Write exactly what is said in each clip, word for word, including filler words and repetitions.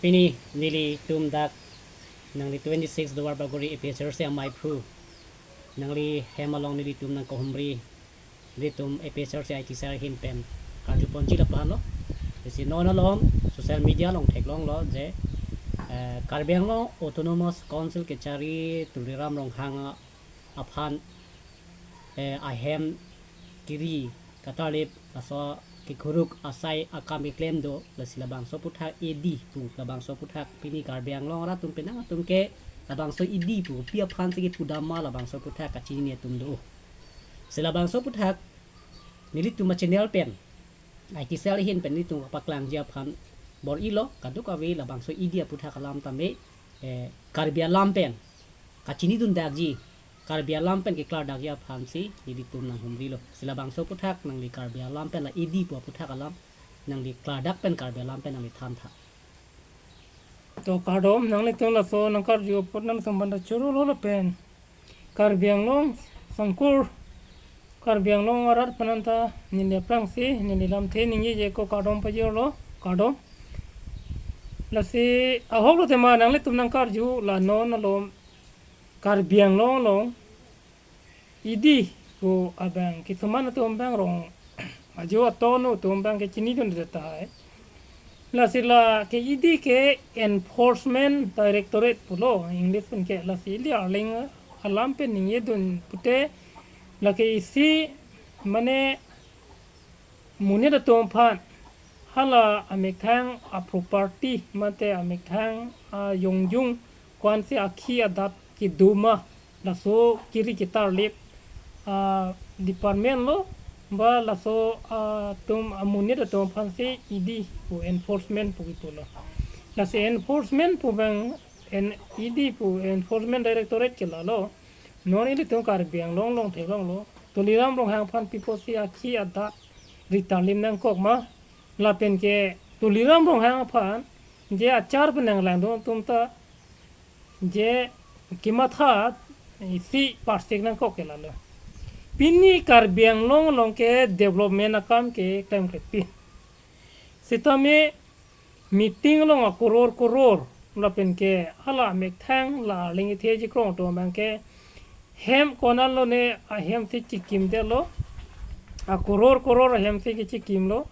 Pini nelitum dak nangli twenty-six Duar Bagori A P H L C amaiphu, nangli hem along nelitum nangkahumri, nelitum A P H L C I T cell ahin pen karjuponji lapu-an lo. Lasi non along social media along theklonglo je, eh, Karbi Anglong Autonomous Council kechari Tuliram Ronghang aphan, eh, ahem kiri katarlip, laso kekuruk asai akam keklem do, lasi labangso aphuthak A D pu, labangso aphuthak pini Karbi Anglong arat atum penang atum ke labangso A D pu pi aphan si kepudam ma, labangso aphuthak kachinine atum do. Si labangso aphuthak nelitum a-channel pen, I T cell ahin pen nelitum paklangji aphan bor-ilo, kadokave labangso A D aphuthak alam tame, eh, Karbi alam pen kachinidundakji, Karbi alam pen keklardakji aphan si nelitum nanghumrilo. Si labangso aphuthak nangli Karbi alam pen la A D pu aphuthak alam nangli klardak pen Karbi alam pen nangli than tha. To kardom, nanglitum laso nangkarju apot nangtum banda choro lo lapen Karbi Anglong songkur, Karbi Anglong arat aphan ta neli aphrangsi neli lamthe ningje je ko kardom pajirlo, kardom. Lasi ahok lo tema nanglitum nangkarju la non alom Karbi Anglong along A D pu abang kethuman atum abang rong ajo aton atum abang ke chinidunde tahai. Lasi la ke A D ke Enforcement Directorate pulo English pen ke, lasi ili arleng alam pen ningjedun pute la ke isi mane monit atum aphan hala amethang a-property mate amethang ayongjung ko-ansi akhi adat kedo ma, laso kiri ketarlip, ah, department lo, ba laso, ah, atum amonit atum aphansi A D pu enforcement pu kipulo. Lasi enforcement pu abang en A D pu Enforcement Directorate ke lalo. Non ilitum Karbi Anglong along theklonglo. Tuliram Ronghang aphan pi apotsi akhi adat ritarlip nangkok ma, lapen ke Tuliram Ronghang aphan je achar pen nanglangdun atum ta je kematha isi parsik nangkok ke lalo. Pini Karbi Anglong along ke development akam ke klemklepi. Sitame meeting along a-crore crore lapen ke hala amethang la arleng kethe chikrong atum abang ke hem konat lone ahem si chikimdetlo, a-crore crore ahem si kechikimlo.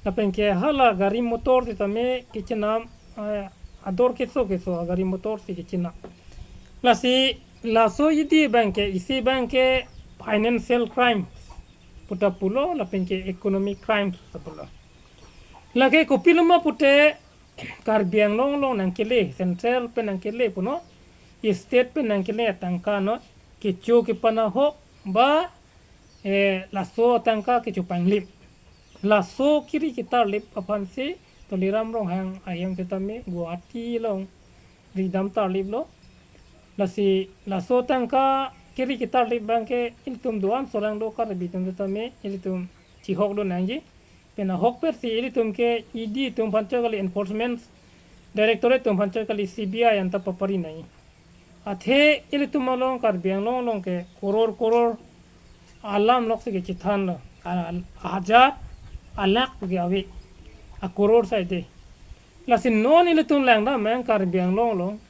Lapen ke hala gari motor sitame kechenam, eh, ador keso keso a-gari motor si kechenam. Lasi laso A D abang ke isi abang ke financial crime puta pulo lapen ke economic crime puta pulo. Lake kopiloma pute Karbi Anglong along nangkele, central pen nangkele puno, state pen nangkele tangka non kecho kepanahok ba, eh, laso tangka kecho panglip. Laso kiri ketarlip aphansi Tuliram Ronghang ahem sitame Guwahati along ridam tarliplo. Lasi laso tangka kiri ketarlip abang ke ilitum do-an solangdo Karbi atum sitame ilitum chihokdun nangji. Pen ahokpet si ilitum ke A D atum aphan chot kali, Enforcement Directorate atum aphan chot kali, C B I anta papari nangji. Athe ilitum along Karbi Anglong along ke crore crore alam lok si kechethanlo. A, hajar, alakh ke ave. A-crore saide. Lasi non ilitum langdam abang Karbi Anglong along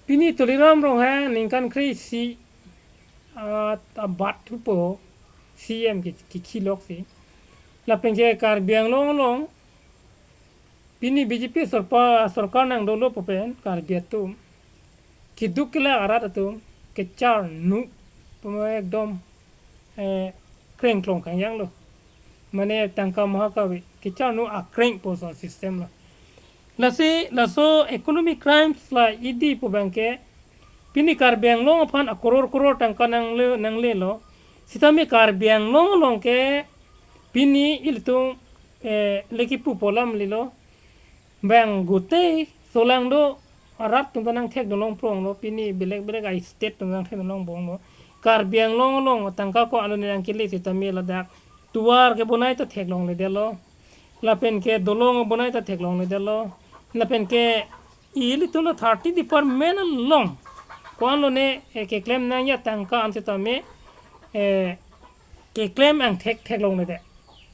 pini Tuliram Ronghang ningkan kre-isi, ah, abat thupo C M ke, ke kilok si. Lapen ke Karbi Anglong along pini B J P sorpa-, sorkar nangdolo pu pen Karbi atum keduk kelak arat atum kecharnu pu ekdom, eh, kreng klong kangjanglo. Mane tangka maha kave, kecharnu akreng pu ason system lo. Lasi laso economic crimes la A D pu abang ke pini Karbi Anglong aphan a-crore crore tangka nangle, nanglelo. Sitame Karbi Anglong along ke pini ilitum, eh, le kipu pu alam lelo. Bang gutei solangdo arat atum ta nangthekdun longpronglo, pini belek belek a-state atum nangthekdun longbomlo. Karbi Anglong along tangka ko-an lone nangkele sitame ladak tovar kebonai ta theklongledetlo. Lapen ke dolong bonai ta theklongledetlo. Lapen ke ilitum la thirty department along ko-an lone, eh, keklem nangji atangka an sitame, eh, keklem angthek theklongledet.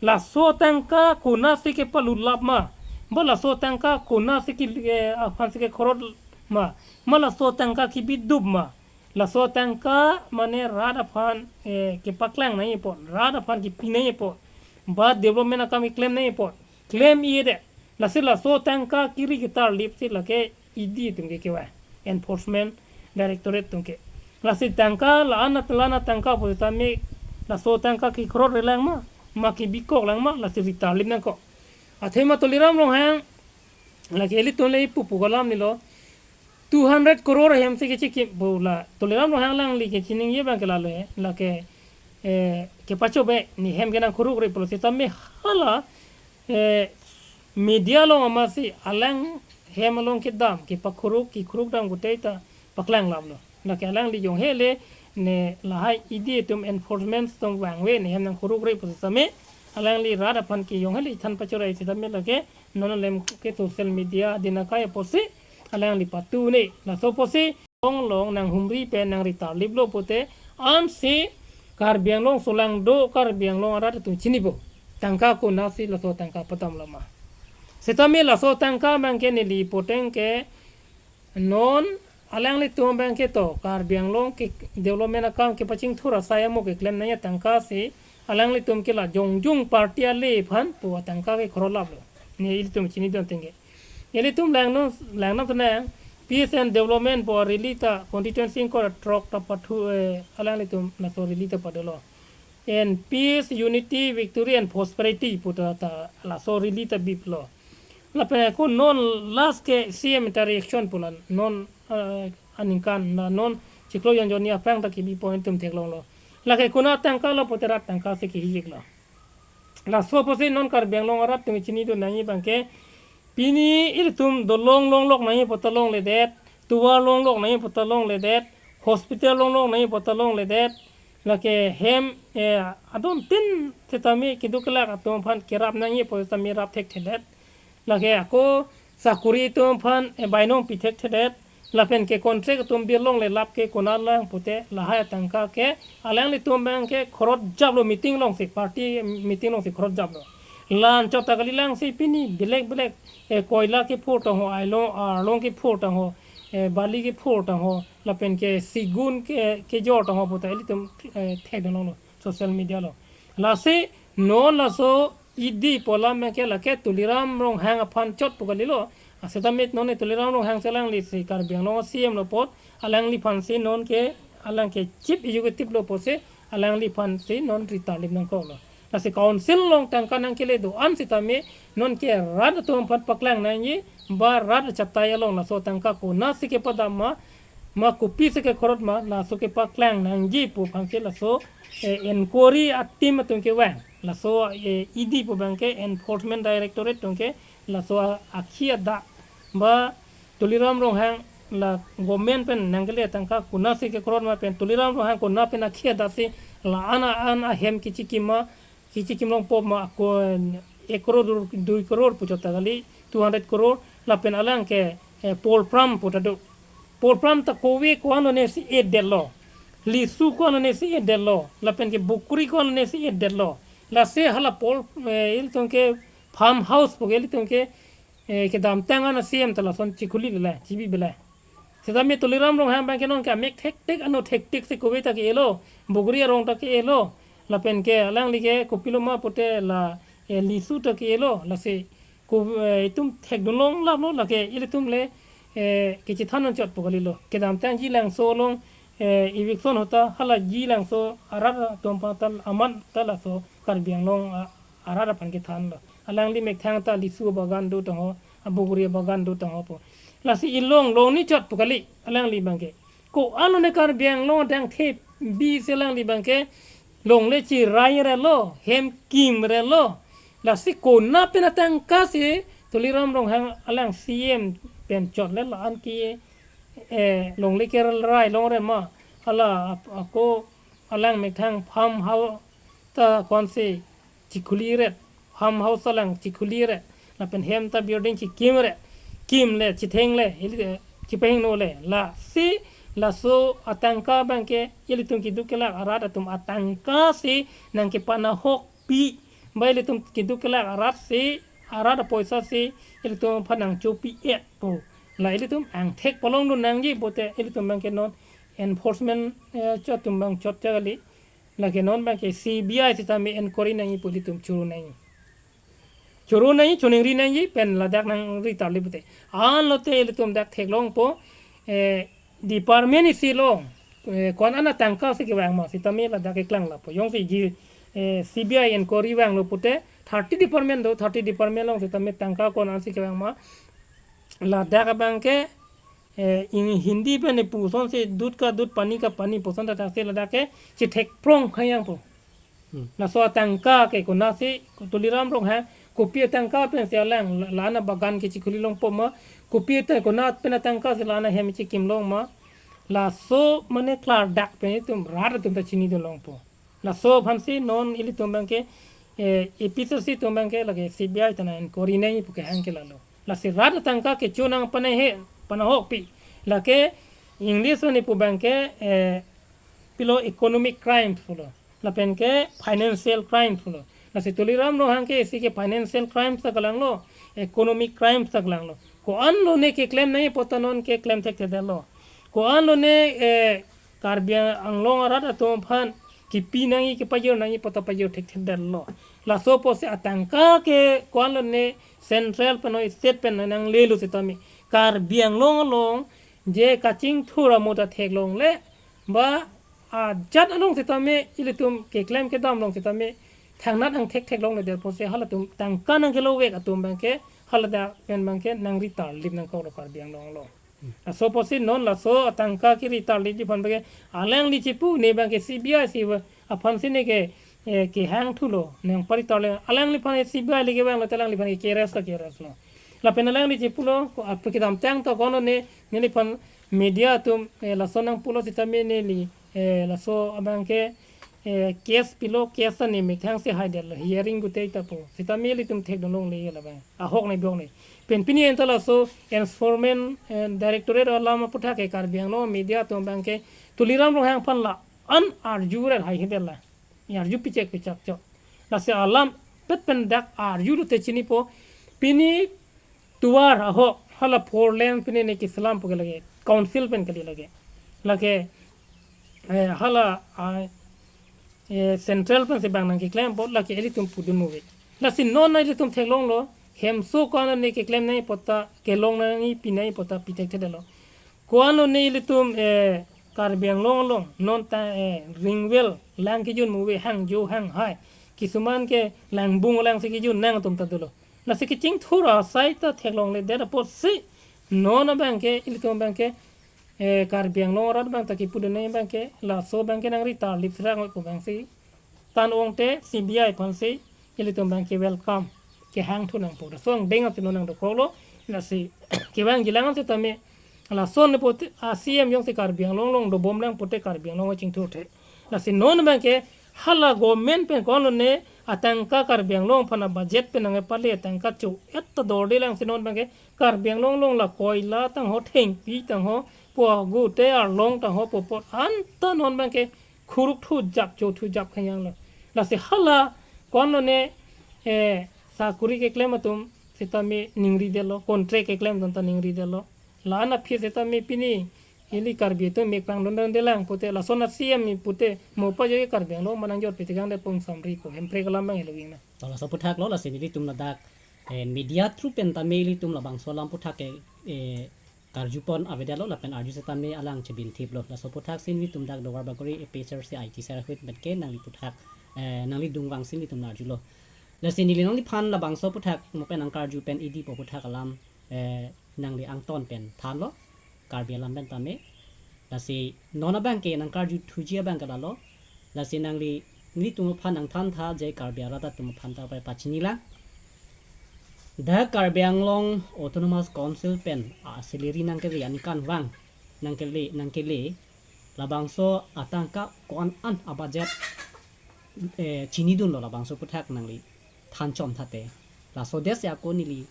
Laso tangka konatsi kepalulap ma, Ba laso tangka konatsi ke, eh, aphansi kekhorot ma? Ma laso tangka kebidup ma? Laso tangka mane rat aphan, eh, kepaklang nangji apot, rat aphan kepi nangji apot, ba development akam keklem nangji apot, klem-i-edet. Lasi laso tangka kiri ketarlip si lake E D atum ke kevang, Enforcement Directorate atum ke. Lasi tangka la-an la-an tangka pusitame laso tangka kekhorot relang ma, ma kebikok lang ma, lasi ritarlip nangkok. Athema Tuliram Ronghang, lake ilitum le ipu pu kalam nilo, two hundred crore hem si kechikim pu la Tuliram Ronghang alangli kechiningje abang ke lalo he, lake, eh, kepachobei, ne hem kenangkhuruk re pulo sitame hala, eh, media along amatsi alang hem along kedam, kepakhuruk, kekhuruk dam gotei ta paklang laplo. Lake alangli jong hele, ne lahai E D atum, enforcement atum vangve, ne hem nangkhuruk re pusitame, alangli rat aphan ke jong hele than pachorei sitame lake non alem ke social media adin akai apotsi alangli patu ne. Laso apotsi along along nanghumri pen nangritarliplo pute, ansi Karbi Anglong solangdo Karbi Anglong arat atum chinipo. Tangka konatsi laso tangka padamlo ma? Sitame laso tangka abang ke neli puteng ke non alanglitum abang ke to Karbi Anglong ke development akam kepachingthur asai amo keklem nangji atangka si alanglitum ke la jongjung party ale aphan pu atangka kekhorot laplo. Ne ilitum chinidun ateng ke. Ilitum langno, langno tenang, peace and development pu rally ta constituency ingkoi ra throk ta pathu, eh, alanglitum laso rally ta padolo. And peace, unity, victory and prosperity pu ta, ta laso rally ta biplo. Lapen ako non last ke C M ta reaction pu la non, eh, aningkan la non chiklo jon jonni aphrang ta kebi point atum theklonglo. Lake konat tangka lo pute rat tangka si kehijiklo. Laso apotsi non Karbi Anglong arat atum chinidun nangji abang ke, pini ilitum dolong longlok nangji pu ta longledet, tovar longlok nangji pu ta longledet, hospital longlok nangji pu ta longledet, lake hem, eh, adon tin sitame keduk kelak atum aphan kerap nangji pusitame rap thekthedet. Lake ako sakuri atum aphan, eh, bainong pi thekthedet. Lapen ke contract atum birlongle lap ke konat lang pute lahai atangka ke alanglitum abang ke khorot japlo, meeting alongsi, party meeting alongsi khorot japlo. La anchot ta kalilang si pini belek belek, eh, koila kephur tangho, ailong arlong kephur tangho, eh, bali kephur tangho, lapen ke sigun ke kejor tangho pu ta ilitum, eh, thekdun longlo social media along. Lasi non laso E D pu alam abang ke lake Tuliram Ronghang aphan chot pu kalilo. Aseta mit non e Tuliram Ronghang si alangli si Karbi Anglong C M lo apot, alangliphan si non ke alang ke chief executive lo apotsi alangliphan si non ritarlip nangkoklo. Lasi council along tangka nangkele do-an sitame non ke rat atum aphan paklang nangji, ba rat achatai along laso tangka konatsi kepadam ma, ma kopisi kekhorot ma, laso kepaklang nangji pu aphansi laso, eh, inquiry a-team atum kevang. Laso, eh, E D pu abang ke, Enforcement Directorate atum ke laso a-, akhi adak ba Tuliram Ronghang la government pen nangkele tangka konatsi kekhorot ma pen Tuliram Ronghang konat pen akhi adak si la-an a-an ahem kechikim ma, kechikim longpo ma, ako ek crore dui crore pu chot ta kali, two hundred crore, lapen alang ke, eh, polpram pu ta do. Polpram ta kove ko-an lone si edetlo. Lisu ko-an lone si edetlo. Lapen ke bokri ko-an lone si edetlo. Lasi hala pol, eh, ilitum ke farm house pu ke ilitum ke, eh, kedamtang an a-C M ta lason chikhuli le, chibi bela. Sitame Tuliram Ronghang abang ke non ke amek thektik, ano thektik si kove ta ke-elo, bokri arong ta ke-elo, lapen ke alangli ke kopilo ma pute la, eh, lisu ta ke-elo, lasi ko, eh, itum thekdun longlaplo, lake ilitum le, eh, kechethan anchot pu kalilo. Kedamtang Jilangso along, eh, eviction hota, hala Jilangso arat atum aphan ta amat ta laso Karbi Anglong a-, arat aphan kethanlo. Alangli methang ta lisu bagan do tangho, abokri bagan do tangho pu. Lasi ilong long ni chot pu kali, alangli abang ke. Ko-an lone Karbi Anglong dang the bi si alangli abang ke longle chirai relo, hem kim relo. Lasi konat pen atangka si Tuliram Ronghang alang C M pen chot le la-an ke, eh, longle kerai longre ma. Hala ap-, ako alang methang farm house ta ko-an si chikhuli ret, farm house alang chikhuli ret, lapen hem ta building chikim ret, kim le, chitheng le, ili, eh, chipahingno le. Lasi laso atangka abang ke ilitum keduk kelak arat atum atangka si nangkepanahokpi, ba ilitum keduk kelak arat si arat apoisa si ilitum aphan nangchopi-etpo. La ilitum angthek palongdun nangji pute ilitum abangke non enforcement, eh, chot atum abang chot chakali. Lake non abangke C B I sitame inquiry nangji pu ilitum choro nangji. Choro nangji, choningri nangji, pen ladak nangri tarlip pute. Anlote ilitum dak theklongpo, eh, department isi along, eh, ko-an an atangka si kevang ma, sitame ladak keklang lapo. Jongsi ji, eh, C B I inquiry vanglo pute, thirty department do, thirty department along sitame tangka ko-an an si kevang ma. Ladak abangke, eh, in Hindi pen ne puson si dud ka dud pani ka pani puson ta si ladak ke chithekprong khayang po. Hmm. Laso atangka ke konatsi Tuliram Ronghang, kopi atangka pensi alang la-, la-an abagan kechikhuli longpo ma, kopi atang konat pen atangka si la-an ahem chikim long ma. Laso mane klardak pen itum rat atum ta chinidun longpo. Laso aphansi non ilitum abangke, eh, A P H L C atum abangke lake C B I ta nang-inquiry nangji pu kehang ke lalo. Lasi rat atangka kecho nangpanahe, panahokpi. Lake English mane pu abangke, eh, pilo economic crimes pulo. Lapen ke financial crimes pulo. Lasi Tuliram Ronghang ke isi ke financial crimes ta kalanglo, economic crimes ta kalanglo. Ko-an lone keklem nangji pu ta non keklem thekthedetlo. Ko-an lone, eh, Karbi Anglong arat atum aphan kipi nangji kepajor nangji pu ta pajor thekthedetlo. Laso apotsi atangka ke ko-an lone central pen o state pen nanglelo sitame Karbi Anglong along je kachingthur amo ta theklongle ba ajat along sitame ilitum keklem kedam along sitame thangnat angthek theklongledet apotsi halatum tangka nangkelovek atum abangke haladak pen abangke nangri tarlip nangkoklo Karbi Anglong along. Laso apotsi non laso atangka keri tarlipji aphan abangke alangli chipu ne abangke C B I si aphansi ne ke, eh, kehang thulo nangpari tarlip alangliphan C B I le kevanglo te alangliphan ke-arrest ta ke-arrest lo. Lapen alangli chipulo ko-an kedamtang to ko-an lone neliphan media atum, eh, laso nangpulo sitame neli, eh, laso abangke, eh, case pilo, case ta ne methang si haidetlo, hearing gute ta po. Sitame ilitum thekdun longle labang. Ahok ne biong ne. Pen pini anta laso enforcement, eh, directorate alam aputhak ke Karbi Anglong media atum abangke Tuliram Ronghang aphan la-an arju ret haihedetlo. Arju pichek pichak chok. Lasi alam pet pen dak arju lote chinipo. Pini tovar ahok hala four lane pini ne keselampo ke lake council pen kali lake. Lake, eh, hala, ah, eh, central pensi bang nangkeklempo lake ilitum pudun muve. Lasi non ilitum theklonglo hemso ko-an ne keklem nangji pu ta kelong nangji pi nangji pu ta pi thekthedetlo. Ko-an lone ilitum, eh, Karbi Anglong along non ta, eh, ring well lang kejun muve hangjo hanghai. Kisuman ke langbung lang si kejun nang atum ta dolo. Lasi kachingthur asai ta theklongledet apotsi non abangke ilitum abangke, eh, Karbi Anglong arat abang ta kipudun nangji abangke laso abangke nangri tarlip sirang pu abangsi tan ong te C B I aphansi ilitum abangke welcome kehang thu nangpo. Laso angdeng ansi non nangdokoklo. Lasi kevangji lang sitame lason ne pute a C M jongsi Karbi Anglong along dobom lang pute Karbi Anglong chingthur the. Lasi non abangke hala government pen ko-an lone atangka Karbi Anglong aphan a budget pen nangpale atangka cho-et ta dorde lang si non abangke Karbi Anglong along la koila tangho thengpi tangho po agu te arlong tangho po apot anta non abangke khuruk thu jap cho thu jap khanyang lo. Lasi hala ko-an lone, eh, sakuri keklem atum sitame ningridetlo, contract keklem atum ta ningridetlo. La-an aphi sitame pini ili Karbi atum mekpang dondonde lang pute lason a C M pute mo pajok Karbi Anglong manang jor pite kangde pung samri ko Hemprek alam abang helo ingna. To laso aputhak lo, lasi nelitum ladak, eh, media through pen tame ilitum labangso alam aputhak ke, eh, karjupon avedetlo lapen arju setame alang chebinthiplo. Laso aputhak si nelitum dak Duarbagori A P H L C I T cell ahut pen ke nangli aputhak, eh, nangli dungvang si nelitum arjulo. Lasi neli nangliphan labangso aputhak mo pen nangkarju pen idipo aputhak alam, eh, nangli angton pen thanlo, Karbi alam pen tame. Lasi non abangke nangkarju thuji abangke lalo. Lasi nangli nelitum aphan nangthantha je Karbi arat atum aphan ta pai pachinilang. Dak Karbi Anglong Autonomous Council pen a salary nangkele aningkanvang nangkele nangkele labangso atangka ko-an an a budget, eh, chinidunlo labangso aputhak nangli thanchom thate. Laso adet si ako neli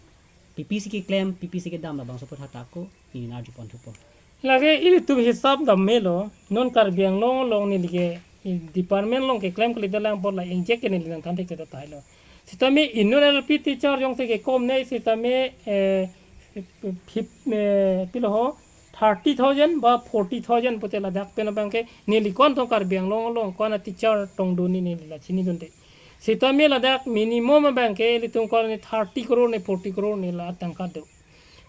P P C keklem, P P C kedam labangso aputhak ta ako neli nang arjupon thupo. Lake ilitum hisap dam melo, non Karbi Anglong along neli ke, eh, department along keklem kalidet lang apot la injek ke neli nangthan thekthedet tahai lo. Sitame inut L P teacher jongsi kekom nei sitame, eh, fif-, eh, pilo ho, thirty thousand ba forty thousand pute ladak pen abang ke neli ko-an tong Karbi Anglong along ko-an a teacher tong do ni neli la chinidunde. Sitame ladak minimum abang ke ilitum ko-an ni thirty crore ni forty crore ni la tangka do.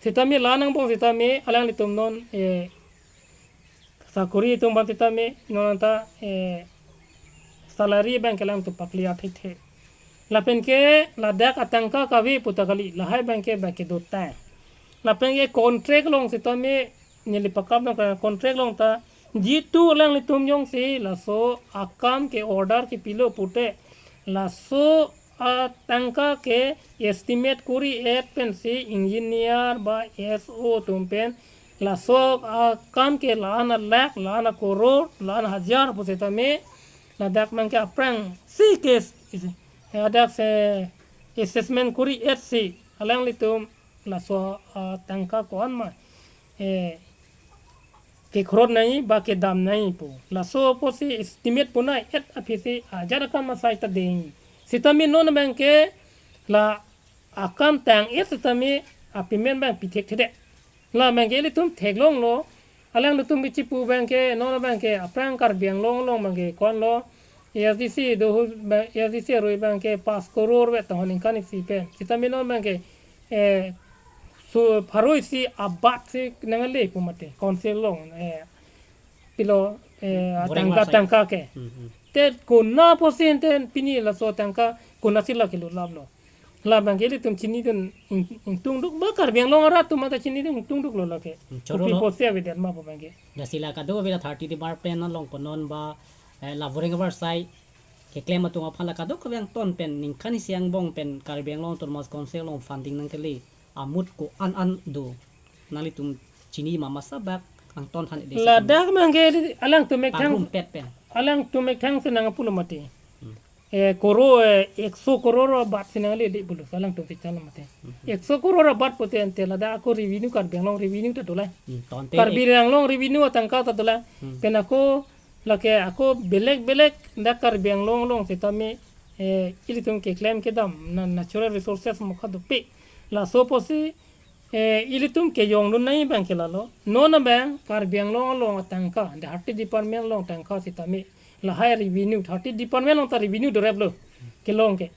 Sitame la nangbong sitame alanglitum non, eh, sakori atum aphan sitame non anta, eh, salary abang ke alangtum pakli athithe. Lapen ke ladak atangka kave puta kali, lahai abang ke abang ke dotang. Lapen ke contract along sitame neli pakap nang contract along ta jitu alanglitum jongsi laso akam ke order kepilo pute laso atangka ke estimate kori-et pensi engineer ba S O atum pen laso akam ke la-an alakh, la-an akoror, la-an ahajar pusitame ladak abang ke aphrangsi ke isi, ladak si assessment kori-et si alanglitum laso atangka ko-an ma, eh, kekrot nangji ba kedam nangji pu. Laso apotsi estimate puna-et aphisi ajat akam asai ta dengji. Sitame non abang ke la akam tang-et sitame a-payment abang pithekthedet. La abang ke ilitum theklonglo. Alanglitum kechipu abang ke non abang ke aphrang Karbi Anglong along abang ke ko-an lo, A S D C do hu ba, A S D C arui abang ke pas koror vet tahon ningkan isi pen. Sitame non abang ke, eh, so pharo isi abat si nangle pu mate council along, eh, pilo, eh, Boreng atangka Warsai. Tangka ke. Hmm, hmm. Te kona apotsi te pini laso tangka kona si la kelo laplo. La abang ke ilitum chinidun ing-, ingtungduk ba Karbi Anglong arat atum ta chinidun ingtungduklo lake. Hmm, choro Kopi lo. Apotsi avedet ma pu abang ke. Lasi la kadokave la thirty department along konon ba, eh, la Boreng Warsai keklem atum aphan la kadokave angton pen ningkan isi angbong pen Karbi Anglong Autonomous Council along funding nangkele amut ko-an an do. Nanglitum chini ma masa bak angton than-et dei. Ladak abang ke alangtum methang pangrum pet pen. Alangtum methang si nangpulo mate. Hmm. Eh, koro, eh, ekso koror abat si nangle di bulu, alangtum si chala mate. Hmm. Ekso koror abat pute ante ladak ako revenue Karbi Anglong revenue ta dolang. Hmm, tonte. Karbi Anglong revenue atangka ta dolang. Hmm. Pen ako lake ako belek belek dak Karbi Anglong along sitame, eh, ilitum keklem kedam na natural resources mokha dope. Laso apotsi, eh, ilitum kejongdun nangji abang ke lalo. Non abang Karbi Anglong along atangka, the thirty department along tangka sitame lahai revenue, thirty department along ta revenue doreplo kelong ke.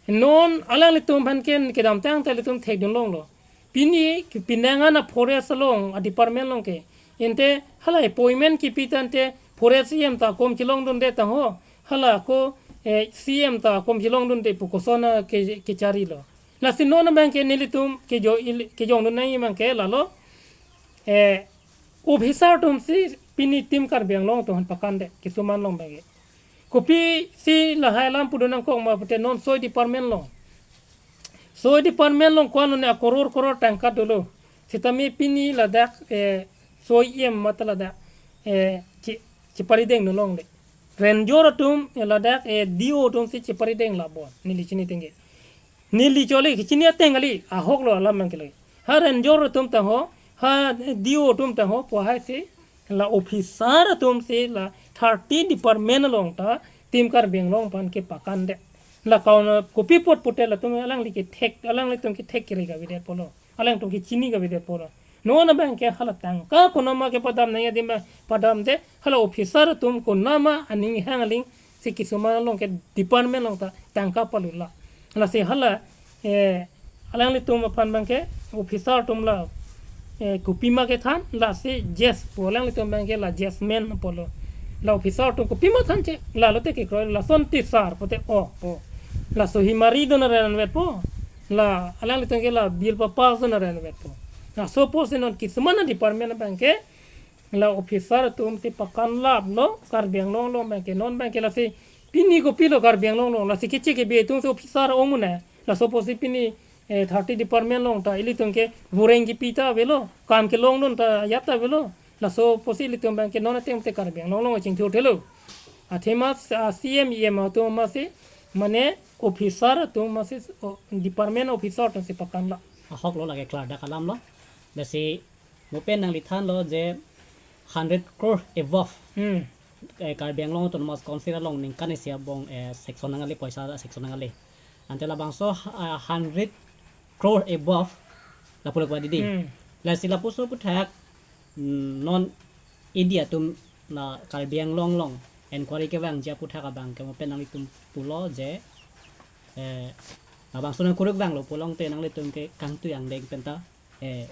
Non alanglitum aphan ke kedamtang ta ilitum thekdunlonglo. Pini ke pinangan a-forest along a-department along ke. Ante hala appointment kipi tangte forest E M ta kom chelongdunde tangho. Hala ako, eh, C M ta kom chelongdunde pu koson a ke, kecharilo. Lasi non abang ke nelitum kejo-, il-, kejongdun nangji abang ke lalo, eh, officer atum si pini Team Karbi Anglong atum aphan pakande, kisuman along abang ke. Kopisi lahai alam pudun nangkok ma pute non soi department along. Soi department along ko-an lo ne akoror koror tangka dolo. Sitame pini ladak, eh, soi E M mate ladak, eh, che-, cheparideng nulongle. Ranger atum, eh, ladak, eh, D O atum si cheparideng labon. Neli chini tengke. Neli chole kechini ateng kali, ahok lo alam abang ke lake. Ha ranger atum tangho, ha D O atum tangho, pu hai si la officer atum si la thirty department along ta Team Karbi Anglong aphan kepakande. La kauna kopi apot pute latum alangli kethek, alanglitum kethek kere kavedet pulo. Alangtum kechini kavedet pulo. Non abang ke hala tangka konama kepadam nangji adim abang padamde, hala officer atum konama aning hang aling si kisuman along ke department along ta tangka palula. Lasi hala, eh, alanglitum aphan abang ke officer atum la, eh, kopima kethan, lasi J S pu alanglitum abang ke la J S men pulo. La officer atum kopima thanche, lalote kekroi, lason tisar pute o pu. Laso himari dona renvetpo. La alanglitum ke la bill papass dona renvetpo. Laso apotsi non kisuman a-department abang ke la officer atum si pakanlaplo Karbi Anglong along abang ke, non abang ke lasi pini kopilo Karbi Anglong along, lasi keche kebi atum si officer ong un-e. Laso apotsi pini, eh, thirty department along ta ilitum ke boreng kipi ta avelo, kam kelongdun ta ajat ta avelo. Laso apotsi ilitum abang ke non ateng te Karbi Anglong along chingthur thelo. Athema, ah, C M E M atum masi, mane officer atum masi, o, department officer atum si pakanla. Ahok lo lake klardak alam lo. Lasi mo pen nangli thanlo je hundred crore above. Hmm. Eh, Karbi Anglong Autonomous Council along ningkan isi angbong, eh, sanction nangle, poisa sanction nangle. Ante labangso, ah, hundred crore above lapu lapu dei. Hmm. Lasi lapuson aphuthak, mm, non India atum la Karbi Anglong along enquiry kevangji aphuthak abang ke mo pen nanglitum pulo je, eh, labangso nangkuruk vanglo pulote nanglitum ke kangtui angdeng penta, eh,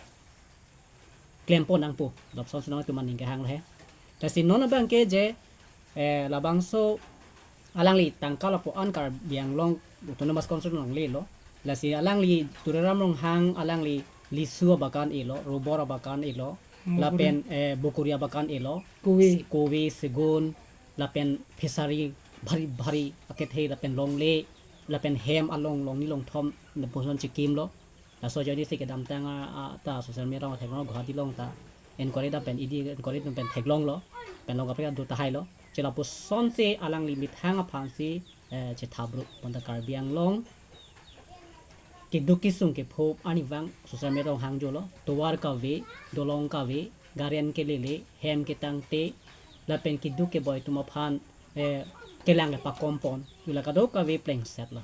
klempon nangpo, lapuson si nanglitum aning kehang le. Lasi non abang ke je, eh, labangso alangli tangka lapu-an Karbi Anglong Autonomous Council along lelo. Lasi alangli Tuliram Ronghang alangli lisu abakan elo, rubor abakan elo, Bukuri. Lapen, eh, bukuri abakan elo, Kowe. Kowe, segun, lapen fishery bhari bhari akethe, lapen longle, lapen hem along longni longthom lapuson chikimlo. Laso ajoine si kedamtang a, a, ta social media along theklong, Guwahati along ta enquiry dam pen, E D enquiry dam pen theklonglo, pen long kaprek adu tahailo. Che lapuson si alangli methang aphan si, eh, chethap ru bonta Karbi Anglong keduk kesung kepho arnivang social media along hangjolo, tovar kave, dolong kave, gari an kelele, hem ketangte, lapen keduk keboi atum aphan, eh, kelang kepakompon, ula kadokave plengsetlo.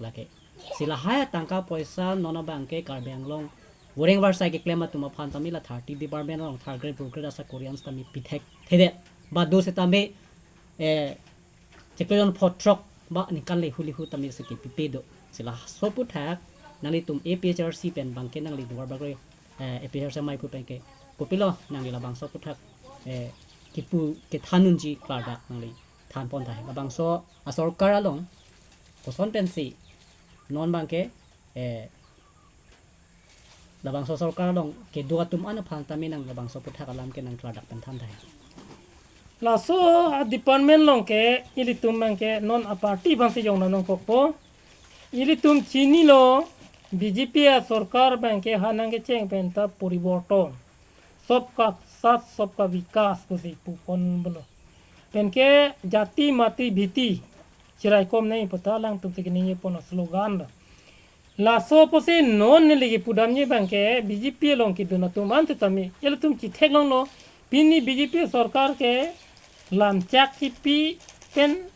Lake. Si lahai atangka poisa non abang ke Karbi Anglong voreng varsai keklem atum aphan tame la thirty department along third grade, fourth grade asakori an tame pithekthedet. Ba do setame, eh, chiklo jon phongo throk ba ningkan lehu lehu tame si kepipe do. Si laso aphuthak nanglitum A P H L C pen abang ke nangli Duarbagori, eh, A P H L C amei aphu pen ke kopilo nangli labangso aphuthak, eh, kipu kethan unji klardak nangli thanpon tahai. Labangso asorkar along koson pensi non abang ke, eh, labangso sorkar along kedo atum an aphan tame nang labangso aphuthak alam ke nang klardak pen than tahai. Laso a-department along ke ilitum abang ke non a-party abang si jong nangkokpo. Ilitum chinilo B J P asorkar abang ke ha nangkecheng penta poriborton, sabka saath sabka vikas pusi pupon pulo. Pen ke jati mati bhiti chiraikom nangji puta alangtum si keningje pon slogan lo. Laso pusi non neli kipudamji abang ke B J P along kedun atum an setame ilitum chitheklonglo. Pini B J P sorkar ke lamchak kipi pen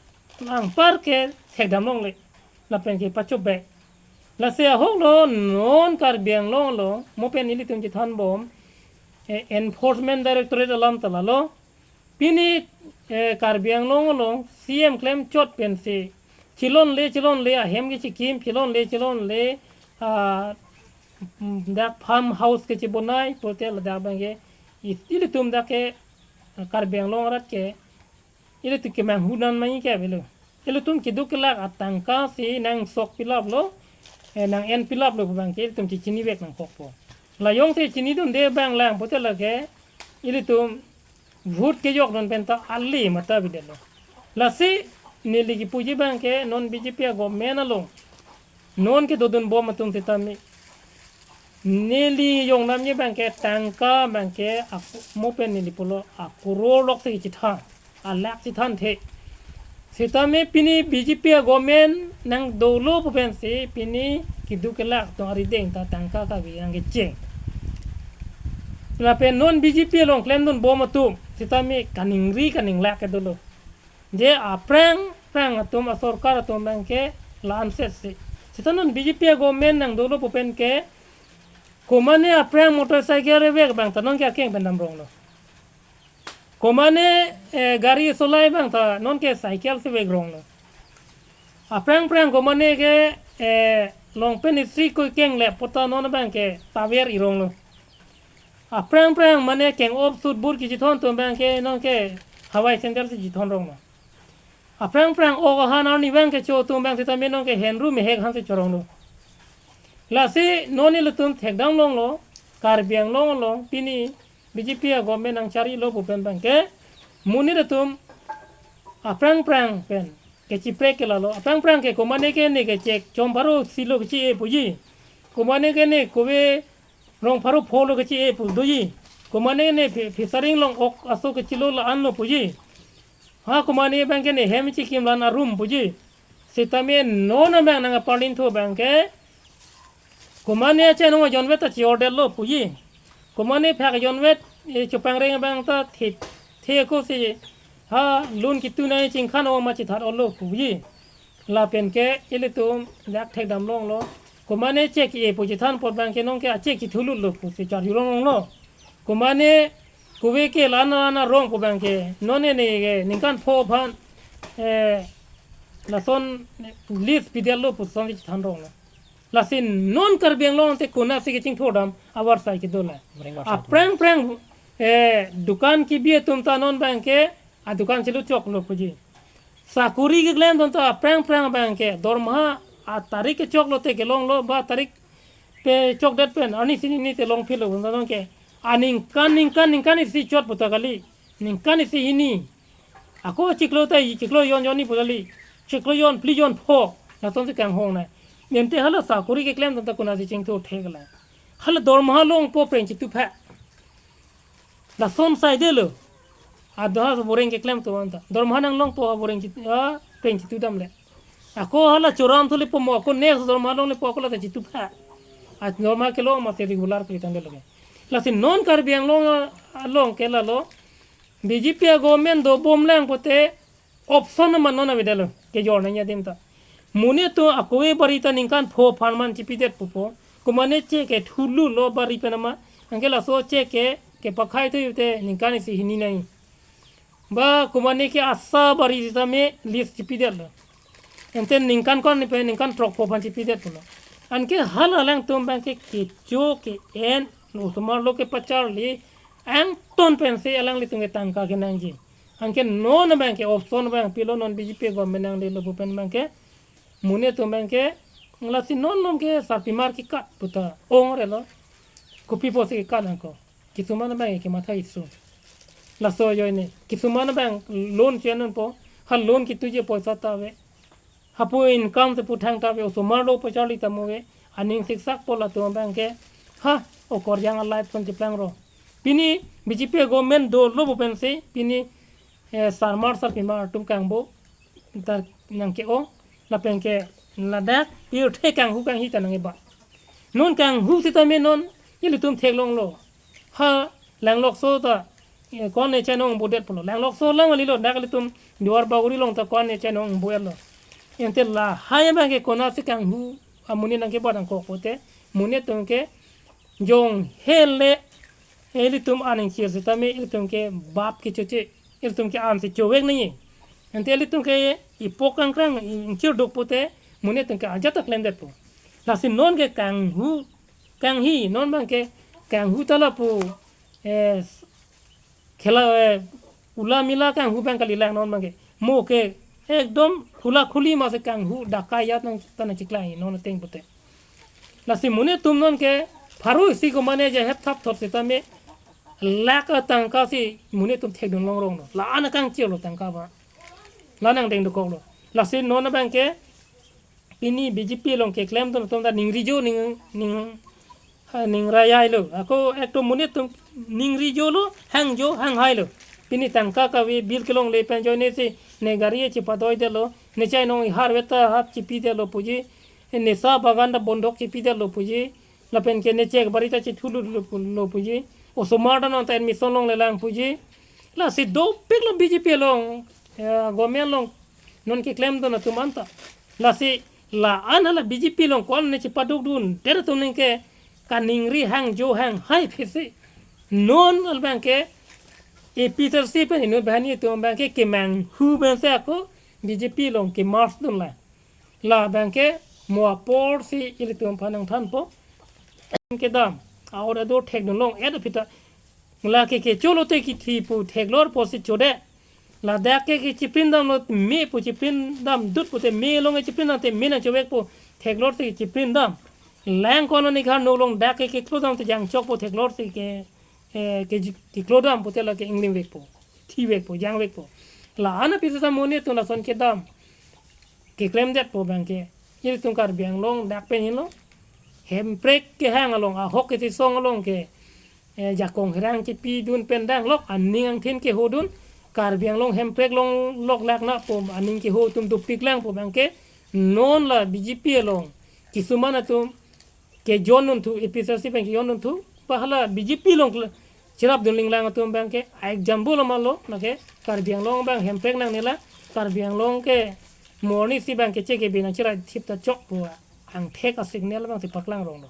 anpar ke thekdam longle, lapen kepachobek. Lasi ahoklo non Karbi Anglong along mo pen ilitum chethanbom, eh, Enforcement Directorate alam ta lalo. Pini, eh, Karbi Anglong along C M klemchot pensi chelongle chelongle ahem kechikim, chelongle chelongle, ah, mm, dak farm house kechebonai pulote ladak abang ke i-, ilitum dak ke, ah, Karbi Anglong arat ke ilitum kemanghu nangji ke avelo. Ilitum keduk kelak atangka si nangsok pilaplo, eh, nang-en pilaplo pu abang ke ilitum chechinivek nangkokpo. La jongsi chinidunde abang lang pulote lake ilitum vote kejokdun penta ale matha bidetlo. Lasi neli kipuji abang ke non B J P a-government along non kedodunbom atum setame neli jongdamji abang ke tangka abang ke ak-, mo pen neli pulo akoror lok si chethan, alakh chethanthe. Setame pini B J P a-government nang dolo pu pensi pini keduk kelak atum arideng ta tangka kave nangkecheng. Lapen non B J P along klemdunbom atum setame kaningri kaninglak ke dolo. Je aphrang phrang atum asorkar atum abang ke lamset si. Seta non B J P a-government nang dolo pu pen ke komane aphrang motorcycle vek abang ta non ke akeng pen damronglo. Komane, eh, gari solai abang ta non ke cycle si vek ronglo. Aphrang phrang komane ke, eh, long pen istri ko keng le puta non abang ke taver ironglo. Aphrang phrang mane keng-op sut bur kechethon atum abang ke non ke hawai sandal si chethon ronglo. Aphrang phrang ok ahan arnivang kecho atum abang setame non ke henru mehek ahan si choronglo. Lasi non ilitum thekdam longlo, Karbi Anglong along pini B J P a-government nangcharilo pu pen abang ke monit atum aphrang phrang pen kechiprek ke lalo, aphrang phrang ke komane ke ne kechek chom pharo isi lo kechi-e puji. Komane ke ne kove rong pharo pho lo kechi-e pu doji. Komane ne phi-, fishery along ok aso kechelo la-an lo puji. Ha komane abang ke ne hem chikim la-an arum puji. Setame non abang nang aparlin thu abang ke komane achenong ajonvet ta chi-ordetlo puji. Komane phak ajonvet, eh, chopangreng abang ta thi-, thi ako si ha lun kitu nangchingkhan o ma chithat olo puji. Lapen ke ilitum dak thekdam longlo. Komane check-e pu chethan apot abang ke nonke a-check-e thulut lo pusi charjulong longlo. Komane kove ke lana lana rong pu abang ke non ne ke ningkan pho aphan, eh, lason list pidetlo puson chethan longlo. Lasi non Karbi Anglong te konatsi kechingthurdam avarsai kedo la. Aphrang aphrang, eh, dukan kebi atum ta non abang ke adukan chelu choklo puji. Sakori keklemdun ta aphrang aphrang abang ke dormaha atarik kechoklo te kelonglo, ba tarik pachokdet pen arni sini ni te longphitlo puta nonke aningkan ningkan ningkan isi chot puta kali, ningkan isi hini. Ako chiklo ta chiklo jon jon ni pu kali, chiklo jon phli jon pho, latonsi kanghong nai. Ante hala sakori keklemdun ta konatsi chingthur thek la. Hala dormaha longpo preng chitu pha. Lason saidelo. Adoha boreng keklem atum anta. Dormaha nanglongpo boreng chit-, ah, preng chitudam le. Ako hala choram thuli po mo, ako next dormaha longle po ako la ta chitu pha. A dormaha kelong mate regular kali tangdelo ke. Lasi non Karbi Anglong, ah, along ke lalo. B J P a-government dobom lang pote option ma non avedetlo kejor nangji adim ta. Monit atum akove bari ta ningkan pho aphan man chipidet pupo. Komane check-e thululo bari pen ma. Anke laso check-e kepakhai thu te ningkan isi hini nai. Ba komane ke ASHA bari sitame list chipidetlo. Ante ningkan ko-an pen ningkan throk pho aphan chipidet pulo. Anke hala alangtum abang ke kecho ke-en osomar lo kepacharli angton pensi alanglitum ke tangka kenangji. Anke non abang ke option abang pilo non B J P government nanglelo pu pen abang ke monit atum abang ke lasi non lom ke sarpimar kekat puta ong relo. Kopi pusi kekat nangkok. Kisuman abang ke matha isu. Laso ajoine. Kisuman abang loan chenun po. Ha loan kituji poisa ta ave. Hapu income si puthang ta ave, osomar lo pacharli ta mo ave. Aning siksak po latum abang ke. Ha, okorjang a-life son cheplang ro. Pini B J P government dolo pu pensi. Pini, eh, sarmar sarpimar atum kangbo. Ta nangke-ong. Lapen ke ladak pirthe kanghu kanghi ta nangkebat. Non kanghu sitame non ilitum theklonglo. Ha, Langlokso ta, eh, ko-an ne chainong bodet pulo. Langlokso lang alilo, dak ilitum Duar Bagori along ta ko-an ne chainong bodetlo. Ante lahai abang ke konatsi kanghu amonit nangkebat nangkok pote, monit atum ke jong hele, ilitum aning chir sitame ilitum ke bap kechoche, ilitum ke ansi chovek nangji. Ante ilitum ke ipok kangkrang ingchirduk pote, monit atum ke ajat ta klemdetpo. Lasi non ke kanghu, kanghi, non abang ke kanghu ta lapu, eh, khela, eh, ula mila kanghu abang kalilang non abang ke. Mo ke ekdom khula khuli masi kanghu dakai yat nang ta nangchiklang non ateng pote. Lasi monit atum non ke pharo isi komane je hep thap thot sitame lakh atangka si monit atum thekdun longrong lo. La-an akangchirlo tangka abang. La nangdeng dokoklo. Lasi non abang ke pini B J P along keklemdun atum ta ningri jo ning, ning, ha, ningrayailo. Ako ekto monit atum ningri jolo, hang jo, hang hailo. Pini tangka kave bill kelongle pen ajoine si ne gari chipadoidetlo, ne chainong ihar veta hap chipidetlo puji, nisa bagan ta bondok chipidetlo puji, lapen ke ne check bari ta chithulutlo pu-, lo puji, osomar ta non ta admission longlelang puji. Lasi dopiklo B J P along, eh, government along non keklemdun atum anta. Lasi la-an hala B J P along ko-an ne chipadukdundet atum ningke kaningri hang jo hang hai phisi. Non abang ke A P H L C pen inut banghini atum abang ke kemanghu pensi ako B J P along ke-merge dunlo. La abang ke mo aporsi ilitum aphan nangthanpo. Kedam, a-or ador thekdun long-et aphi ta. Lake kecholo te kithi pu theklor pusi chode. Ladak ke kechipin damlo me pu chipin damdut pute me along kechipin dam te me nangchovekpo theklor te kechipin dam. Lang kono ni khan nolong dak ke keklodam te jangchokpo theklor te ke, eh, ke ji-, keklodam pute lake inglimvekpo, thivekpo, jangvekpo. La-an aphi ta monit atum lason kedam keklemdetpo abang ke. Ilitum Karbi Anglong dak pen henlo. Hemprek kehang along, ahok kechisong along ke, eh, jakong herang kepidun pen danglok, aning angthin kehodun, Karbi Anglong Hemprek along lok lak na pu aning keho atum dopiklangpo abang ke, non la B J P along kisuman atum kejon dunthu, A P H L C pen kejon dunthu, ba hala B J P along kle-, cherapdun linglang atum abang ke, a-example lo malo, lake Karbi Anglong abang Hemprek nangnelo, Karbi Anglong ke Morning si bang keche kebe nangchiraithip ta chok pu angthek a-signal bang si paklang rong lo.